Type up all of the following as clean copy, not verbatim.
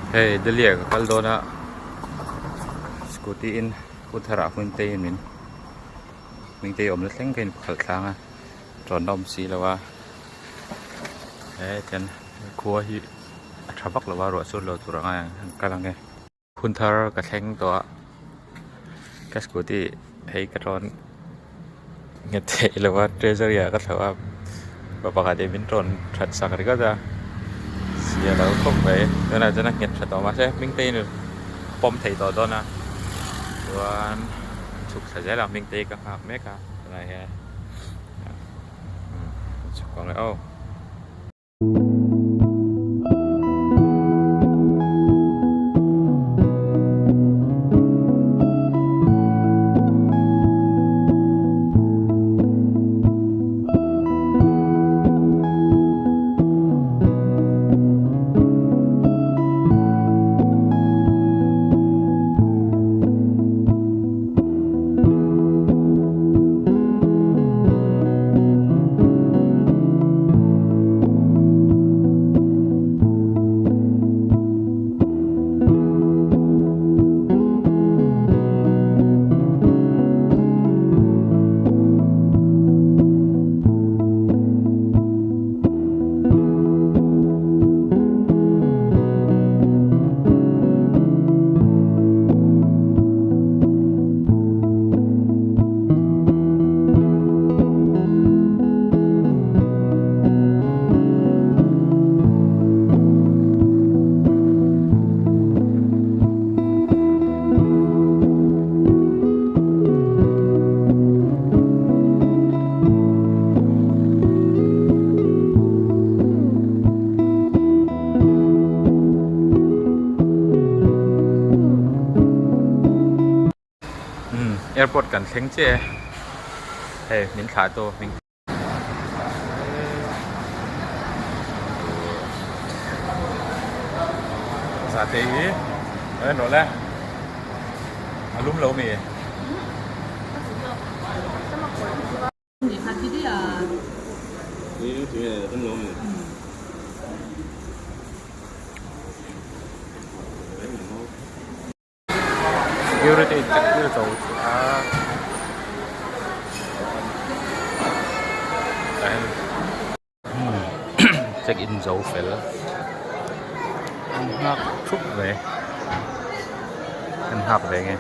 Hei Delhi ah ka kal dawn a scooty in hun thar ah hun te in min hming te hi awm na thleng ka in khalh tlang a tawn a awm si lo a he tian khua hi a tha vak lo a ruah chur lo tur ang a an kal ang e. Hun thar ka thleng tawh a ka scooty hei ka tawn nghet theih lo a treasury ah ka thlauh a pa pakhat in min tawn that sak ringawt a zia lo khawp mai tunah chuan a nghet tha tawh mahse hming te in pawm thei tawh dawn a chuan chhuk thla zel a hming te hi ka nghak mek a tunah hian chhuk ang e aw. Airport kan thleng chiah e hei min thlah tu hming zate hi a en rawh le a lum lo mi. Security check tir zo chu a check in zo fel an nghak thup ve an nghak ve nge.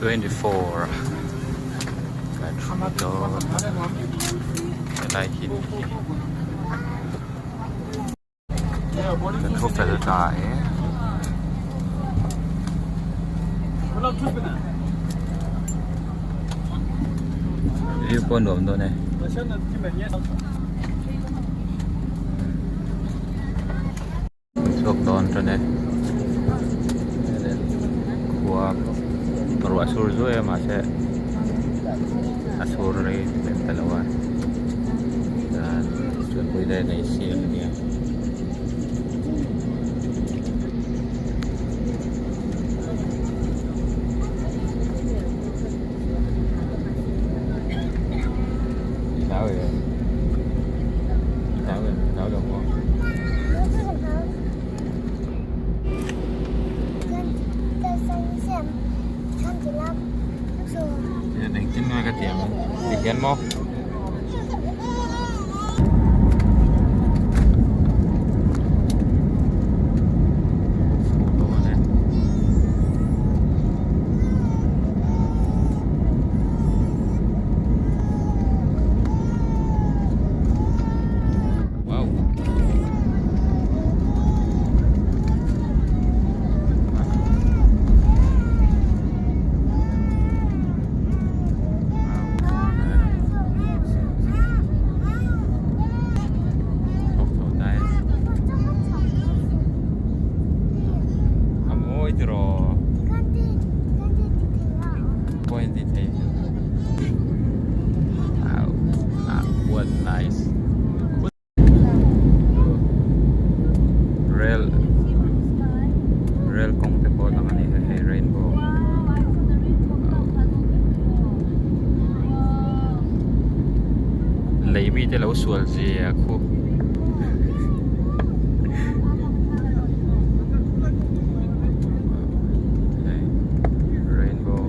24 kan hmu dawn helai hi kan thu fel ta e. View pawh nuam dawn e. Chhuak dawn tan e. Khua ruah sur zuai a mahse a sur rei lem ta lo a. Chuanpui te nei siam a nia. Engtin nge ka tih ang ti hian maw. What nice. Rail rail kawng te pawh lang a ni hei rainbow. Lei mi te lo sual zia khu. Hei rainbow.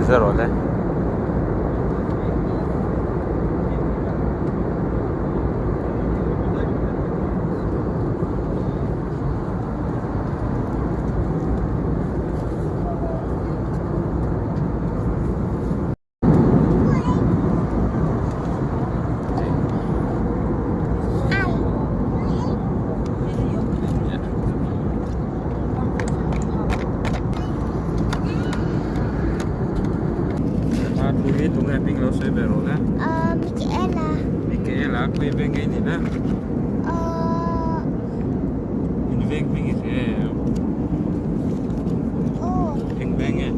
Ti rawh le. Michaela. Michaela, khawi veng nge ni na? In veng hming i hria em? Eng veng nge?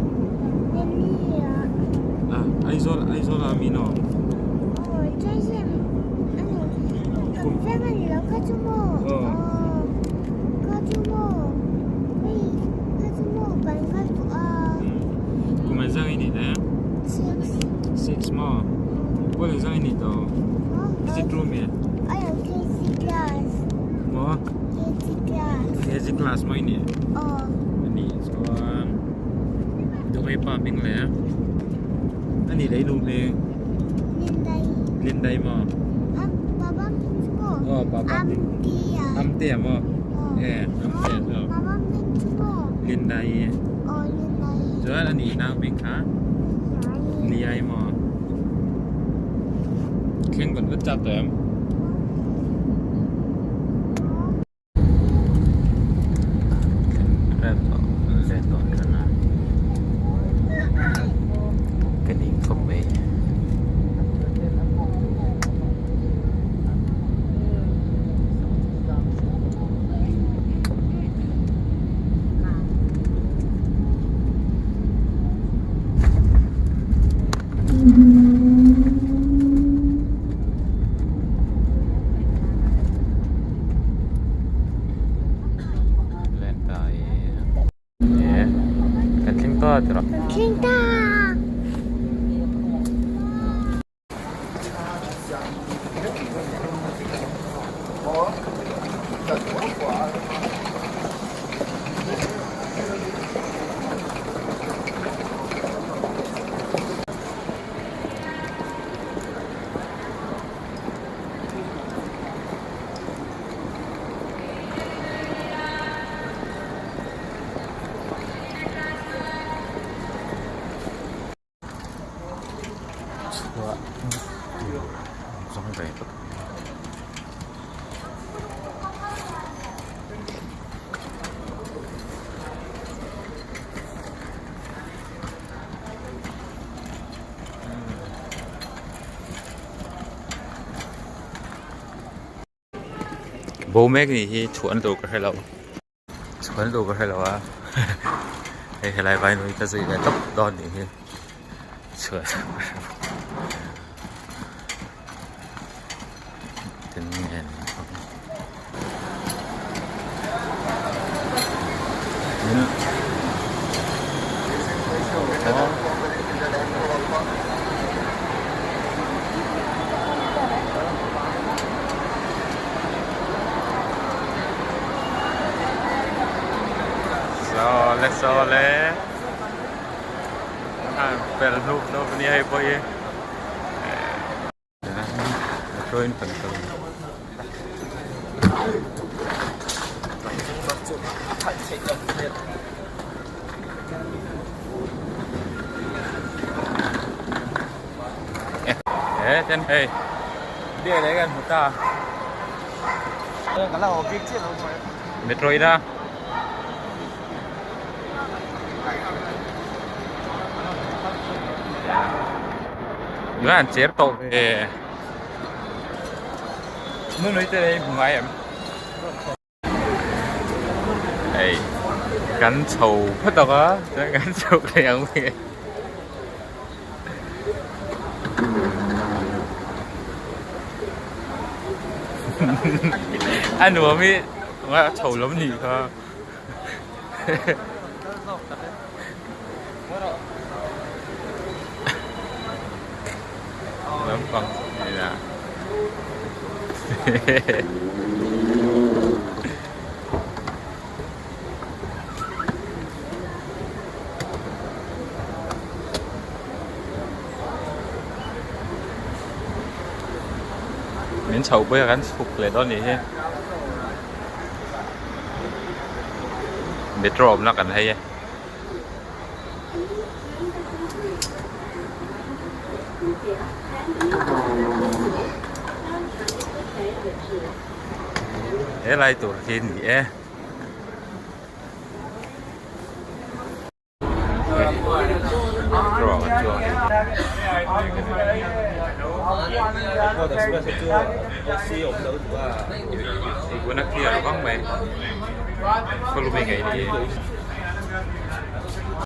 Ah, Aizawl, Aizawl ah mi no? Kum engzah nge i nih le? Six maw? Pawl engzah nge i nih tawh? Visit room e? Maw? KG class maw i nih? Anih chuan Duhai pa hming le ani lei nu hming Lindai maw? Aw papa hming Amtea maw? E Amtea chu Lindai chuan ani nau hming kha Liai maw? Thleng kan va chak tawh em? Rep tawh let dawn tan a ka ning khawp mai. Kan thleng ta tira. Kan thleng ta. Chhuah tur zawng ve tawp. Bo mek ni hi chhuan tur ka hre lo chhuan tur ka hre lo a hei helai vai nui ka zui ve tawp dawn nih hi chhuan tin nge Sawle sawle a fel hnup hnup a nia hei pawh hi. Metro in kan kal He ten hei beer leh kan hmu ta. Metro ina. Nula an cher tawh ve. Nunui te hmu ngai em? Hei kan chho phawt ang a chuan kan chhuk leh ang mai a nuam i a chho lam nih kha. Lampang ila Min chhoh pui a kan chhuk leh dawn nih hi. Metro awmna kan hei e. He lai tur hi ni e. Metro ah kan chuang a ni. Tuna clear vang mai. Khawlum hi ngaih ni e.